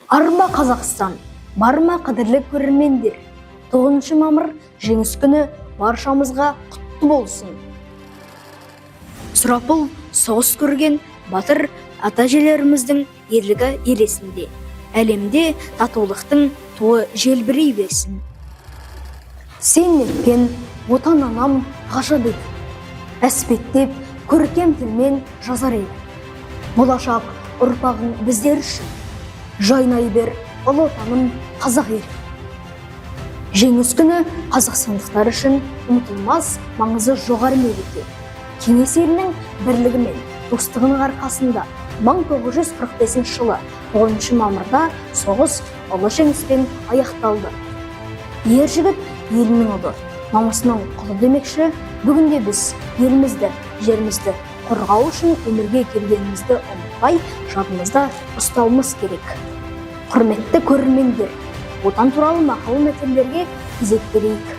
Арма Қазақстан, бар ма, қадірлі көрермендер? 9 мамыр, Жеңіс күні баршамызға құтты болсын! Сұрапыл соғыс көрген батыр ата әжелеріміздің ерлігі ел есінде. Әлемде татулықтың туы желбірей берсін. Сен неткен Отан анам ғажап еді, әспеттеп көркем тілмен жазар еді. Болашақ ұрпағың біздер үшін жайнай бер, ұлы Отаным, қазақ елі! Жеңіс күні қазақстандықтар үшін ұмытылмас, маңызы жоғары мереке. Кеңес елінің бірлігі мен достығының арқасында 1945 жылы 9 мамырда соғыс ұлы жеңіспен аяқталды. Ер жігіт елінің ұлы, намысының құлы демекші, бүгінде біз елімізді, жерімізді қорғау үшін өмірге келгенімізді ұмытпай, жадымызда ұстауымыз керек. Құрметті көрермендер, Отан туралы мақал мәтелдерге кезек берейік.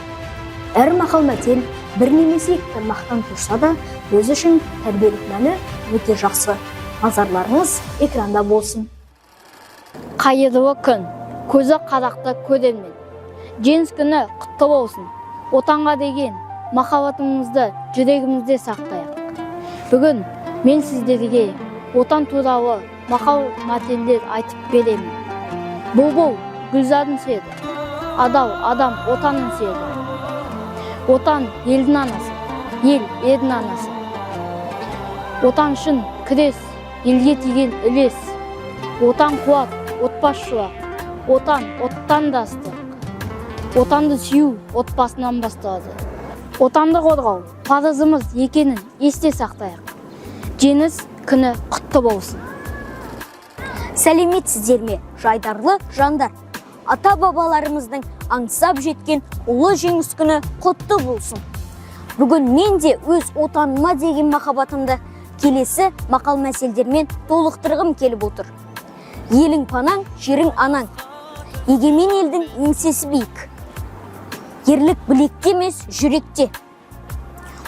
Әр мақал мәтел бір немесе екі тармақтан тұрса да, өз үшін тәрбиелік мәні өте жақсы. Назарларыңыз экранда болсын. Қайырлы күн, көзі қарақты көрермен! Жеңіс күні құтты болсын! Отанға деген махаббатымызды жүрегімізде сақтайық. Бүгін мен сіздерге Отан туралы мақал мәтелдер айтып беремін. Бұлбұл гүлзарын сүйеді, адал адам Отанын сүйеді. Отан елдің анасы, ел ердің анасы. Отан үшін күрес, елге тиген үлес. Отан қуат, отбасы шуақ. Отан оттан да ыстық. Отанды сүю отбасынан басталады. Отанды қорғау парызымыз екенін есте сақтайық. Жеңіс күні құтты болсын! Сәлеметсіздер ме, жайдарлы жандар! Ата бабаларымыздың аңсап жеткен ұлы Жеңіс күні құтты болсын! Бүгін мен де өз Отаныма деген махаббатымды келесі мақал мәтелдермен толықтырғым келіп отыр. Елің панаң, жерің анаң. Егемен елдің еңсесі биік. Ерлік білекте емес, жүректе.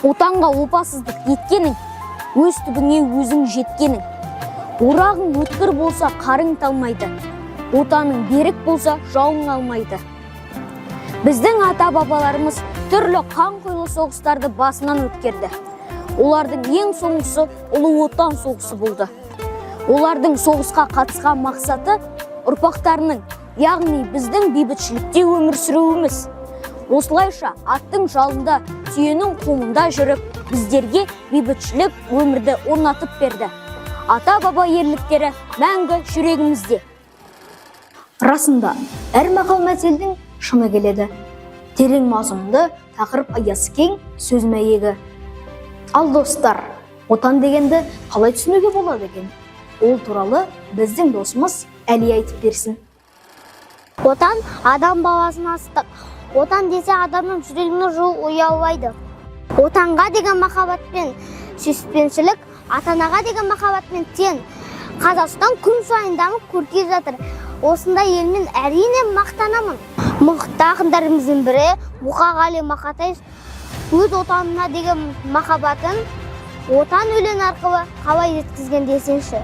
Отанға опасыздық еткенің, өз түбіңе өзің жеткенің. Орағың өткір болса, қарың талмайды. Отаның берік болса, жауың алмайды. Біздің ата бабаларымыз түрлі қанқұйлы соғыстарды басынан өткерді. Олардың ең соңғысы Ұлы Отан соғысы болды. Олардың соғысқа қатысқан мақсаты ұрпақтарының, яғни біздің бейбітшілікте өмір сүруіміз. Осылайша аттың жалында, түйенің қомында жүріп, біздерге бейбітшілік өмірді орнатып берді. Ата баба ерліктері мәңгі жүрегімізде. Расында, әр мақал мәтелдің шыны келеді. Терең мазмұнды тақырып, аясы кең сөз мәйегі. Ал, достар, Отан дегенді қалай түсінуге болады екен? Ол туралы біздің досымыз Әли айтып берсін. Отан адам баласына ыстық. Отан десе, адамның жүрегіне жылу ұялайды. Отанға деген махаббат пен сүйіспеншілік ата анаға деген махаббатпен тең. Қазақстан күн сайын дамып, көркейіп жатыр. Осындай елмен, әрине, мақтанамын. Мықты ақындарымыздың бірі Мұқағали Мақатаев өз Отанына деген махаббатын «Отан» өлеңі арқылы қалай жеткізген десеңші!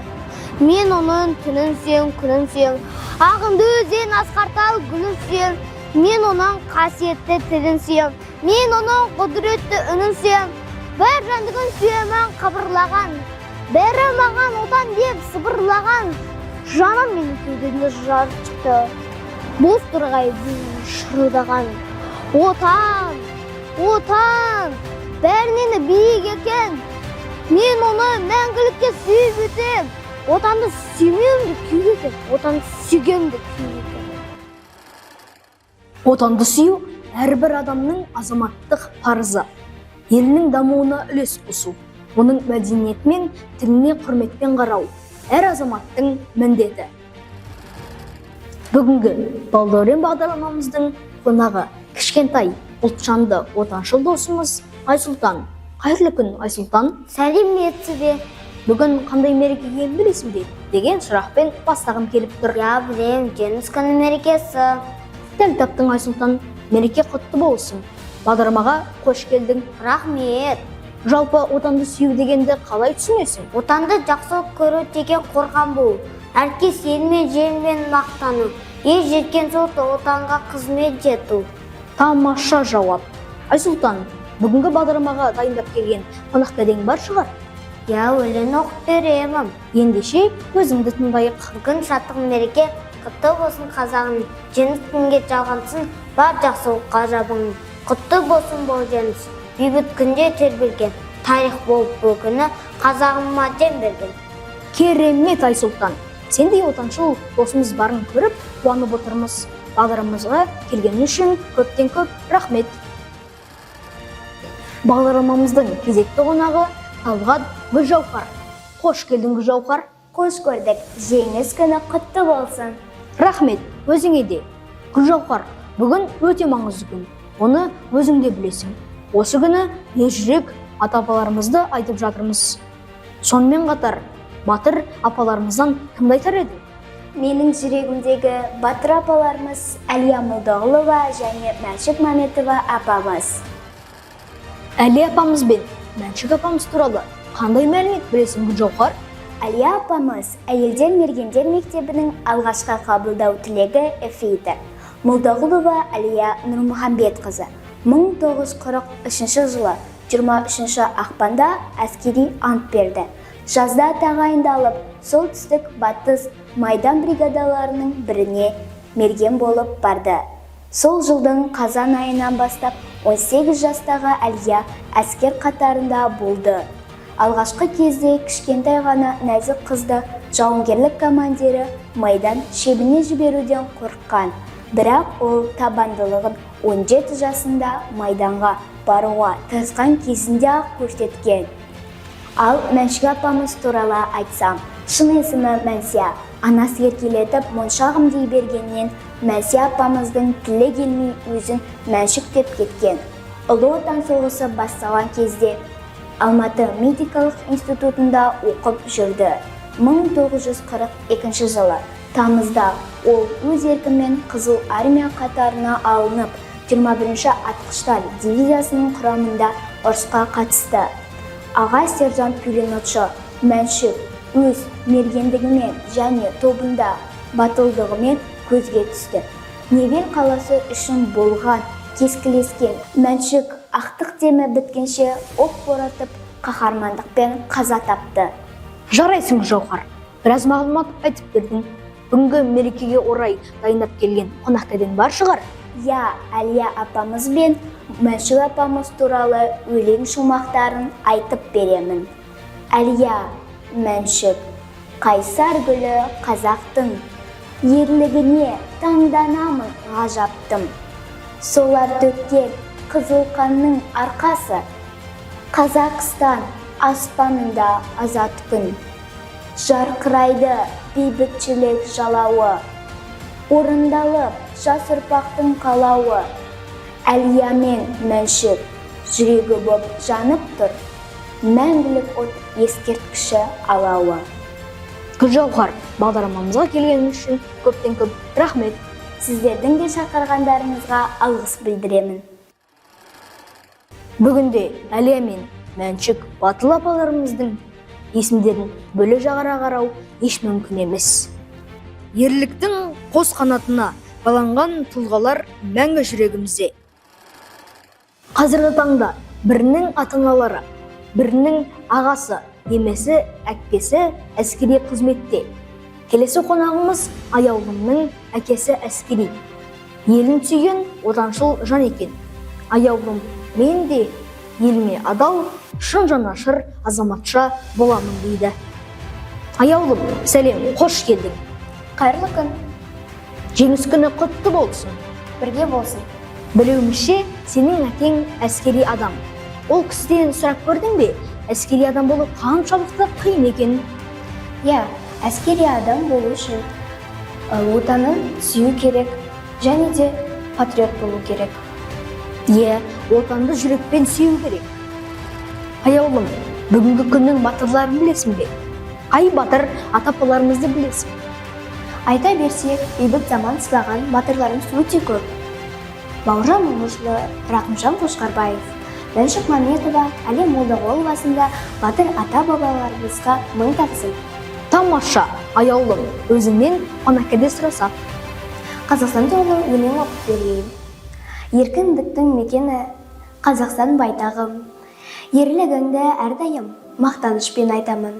Мен оның түнін сүйем, күнін сүйем, ағынды өзен, асқар тал, гүлін сүйем. Мен оның қасиетті тілін сүйем, мен оның құдіретті үнін сүйем. Бар жәндігін сүйемін қыбырлаған, бәрі маған «Отан» деп сыбырлаған. Жаным менің кеудемде жарып шықты боз торғай шырылдаған. Отан, Отан бәрінен де биік екен, мен оны мәңгілікке сүйіп өтем. Отанды сүймеуім де күйік екен, Отанды сүйгенім де күйік екен. Отанды сүю әрбір адамның азаматтық парызы. Елінің дамуына үлес қосу, оның мәдениеті мен тіліне құрметпен қарау әр азаматтың міндеті. Бүгінгі «Балдәурен» бағдарламамыздың қонағы кішкентай, ұлтжанды, отаншыл досымыз Айсұлтан. Қайырлы күн, Айсұлтан! Сәлеметсіз бе! Бүгін қандай мереке екенін білесің бе деген сұрақпен бастағым келіп тұр. Иә, білемін, Жеңіс күні мерекесі. Дәл таптың, Айсұлтан! Мереке құтты болсын! Бағдарламаға қош келдің! Рахмет! Жалпы, отанды сүю дегенді қалай түсінесің? Отанды жақсы көру деген қорған болу. Әркез елмен, жермен мақтану, ер жеткен соң отанға қызмет ету. Тамаша жауап. Айсұлтан, бүгінгі бағдарламаға дайындап келген қонақ кәдең бар шығар? Иә, өлең оқып беремін. Ендеше өзіңді тыңдайық. Бүгін шаттық мереке, құтты болсын қазағым. Жеңіс күнге жалғансын, бар жақсылыққа жабығың. Құтты болсын бұл жеңіс, бейбіт күнде тербелген, тарих болып бұл күні қазағыма дем берген. Керемет, Айсұлтан. Сендей отаншыл досымыз барын көріп, қуанып отырмыз. Бағдарламамызға келгенің үшін көптен көп рахмет. Бағдарламамыздың кезекті қонағы Талғат Гүлжауһар. Қош келдің, Гүлжауһар. Қош көрдік. Жеңіс күні құтты болсын. Рахмет, өзіңе де. Гүлжауһар, бүгін өте маңызды күн. Оны өзің де білесің. Осы күні ержүрек ата апаларымызды айтып жатырмыз. Сонымен қатар, батыр апаларымыздан кімді айтар едің? Менің жүрегімдегі батыр апаларымыз Әлия Молдағұлова және Мәншүк Мәметова апамыз. Әлия апамыз бен Мәншүк апамыз туралы қандай мәлімет білесің, Гүлжауһар? Әлия апамыз әйелдер мергендер мектебінің алғашқы қабылдау түлегі, ефрейтор. Молдағұлова Әлия Нұрмұхамбетқызы 1943 жылы 23 ақпанда әскери ант берді. Жазда тағайындалып, солтүстік батыс майдан бригадаларының біріне мерген болып барды. Сол жылдың қазан айынан бастап 18 жастағы Әлия әскер қатарында болды. Алғашқы кезде кішкентай ғана нәзік қызды жауынгерлік командирі майдан шебіне жіберуден қорыққан. Бірақ ол табандылығын 17 жасында майданға баруға тырысқан кезінде-ақ көрсеткен. Ал Мәншүк апамыз туралы айтсам, шын есімі Мәнсия. Анасы еркелетіп моншағым дей бергеннен Мәнсия апамыздың тілі келмей өзін Мәншүк деп кеткен. Ұлы Отан соғысы басталған кезде Алматы медикалық институтында оқып жүрді. 1942 жылы тамызда ол өз еркімен Қызыл Армия қатарына алынып, 21-ші атқыштар дивизиясының құрамында ұрысқа қатысты. Аға сержант пулеметші Мәншүк өз мергендігімен және тобында батылдығымен көзге түсті. Невель қаласы үшін болған кескілескен Мәншүк ақтық демі біткенше оқ боратып, қаһармандықпен қаза тапты. Жарайсың, Жауһар. Біраз мағлұмат айтып бердің. Бүгінгі мерекеге орай дайындап келген қонақ кәдең бар шығар? Иә, Әлия апамыз бен Мәншүк апамыз туралы өлең шумақтарын айтып беремін. Әлия, Мәншүк, қайсар гүлі қазақтың, ерлігіне таңданамын ғажаптым. Солар төккен қызыл қанның арқасы, Қазақстан аспанында азат күн. Жарқырайды бейбітшілік жалауы, орындалып жас ұрпақтың қалауы. Әлия мен Мәншүк жүрегі боп жанып тұр, мәңгілік от ескерткіші алауы. Гүлжауһар, бағдарламамызға келгенің үшін көптен көп рахмет. Сіздердің де шақырғандарыңызға алғыс білдіремін. Бүгінде Әлия мен Мәншүк батыл апаларымыздың есімдерін бөле жағара қарау еш мүмкін емес. Ерліктің қос қанатына баланған тұлғалар мәңгі жүрегімізде. Қазіргі таңда бірінің ата-аналары, бірінің ағасы немесе әкесі әскери қызметте. Келесі қонағымыз Аяулымның әкесі әскери. Елін сүйген отаншыл жан екен. Аяулым, мен де еліме адал, шын жанашыр азаматша боламын дейді. Аяулым, сәлем, қош келдің. Қайырлы күн. Жеңіс күні құтты болсын. Бірге болсын. Білуімізше, сенің әкең әскери адам. Ол кісіден сұрап көрдің бе, әскери адам болу қаншалықты қиын екенін? Иә, әскери адам болу үшін отанын сүю керек және де патриот болу керек. Иә, отанды жүрекпен сүю керек. Аяулым, бүгінгі күннің батырларын білесің бе? Қай батыр ата-апаларымызды білесің? Айта берсек, бейбіт заман сыйлаған батырларымыз өте көп. Бауыржан Момышұлы, Рақымжан Қошқарбаев, Мәншүк Мәметова, Әлия Молдағұлова сынды батыр ата-бабаларымызға мың тағзым. Тамаша, аяулым, өзіңнен қонақкәде сұрасақ. Қазақстан туралы өлең оқып берейін. Еркіндіктің мекені, Қазақстан байтағым. Ерлігіңді әрдайым мақтанышпен айтамын.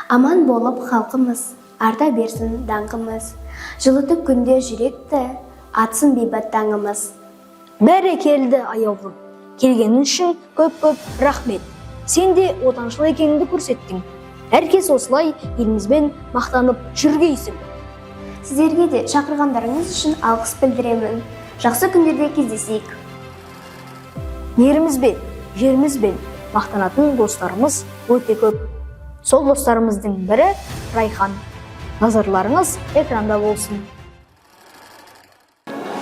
Аман болып халқымыз, арта берсін даңқымыз. Жылытып күнде жүректі, атсын бейбіт таңымыз. Бәрекелді, аяулым. Келгенің үшін көп-көп рахмет. Сен де отаншыл екеніңді көрсеттің. Әркез осылай елімізбен мақтанып жүргейсің. Сіздерге де шақырғандарыңыз үшін алғыс білдіремін. Жақсы күндерде кездесейік. Елімізбен, жерімізбен мақтанатын достарымыз өте көп. Сол достарымыздың бірі Райхан. Назарларыңыз экранда болсын.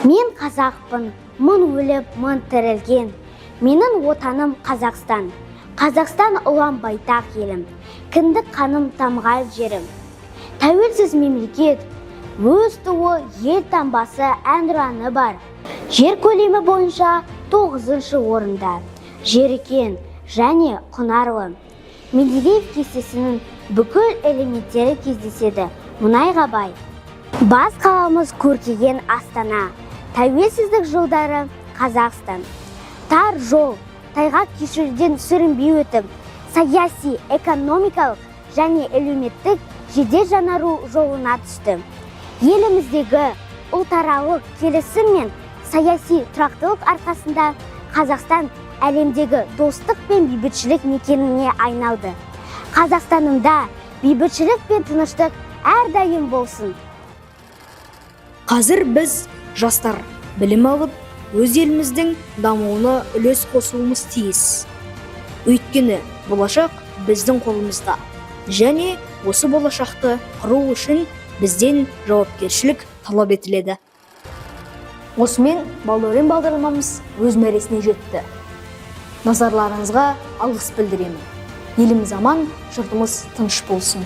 Мен қазақпын, мың өліп, мың тірілген. Менің отаным Қазақстан. Қазақстан ұлан байтақ елім. Кіндік қаным тамған жерім. Тәуелсіз мемлекет, өз туы, ел таңбасы, әнұраны бар. Жер көлемі бойынша тоғызыншы орында. Жері кең және құнарлы. Менделеев кестесінің бүкіл элементтері кездеседі. Мұнайға бай. Бас қаламыз көркейген Астана. Тәуелсіздік жылдары Қазақстан. Тар жол, тайғақ кешуден сүрінбей өтіп, саяси, экономикалық және әлеуметтік жедел жаңару жолына түсті. Еліміздегі ұлтаралық келісім мен саяси тұрақтылық арқасында Қазақстан әлемдегі достық пен бейбітшілік мекеніне айналды. Қазақстанымда бейбітшілік пен тыныштық әрдайым болсын. Қазір біз, жастар, білім алып, өз еліміздің дамуына үлес қосуымыз тиіс. Өйткені болашақ біздің қолымызда. Және осы болашақты құру үшін бізден жауапкершілік талап етіледі. Осымен Балдәурен бағдарламамыз өз мәресіне жетті. Назарларыңызға алғыс білдіремін. Еліміз аман, жұртымыз тыныш болсын.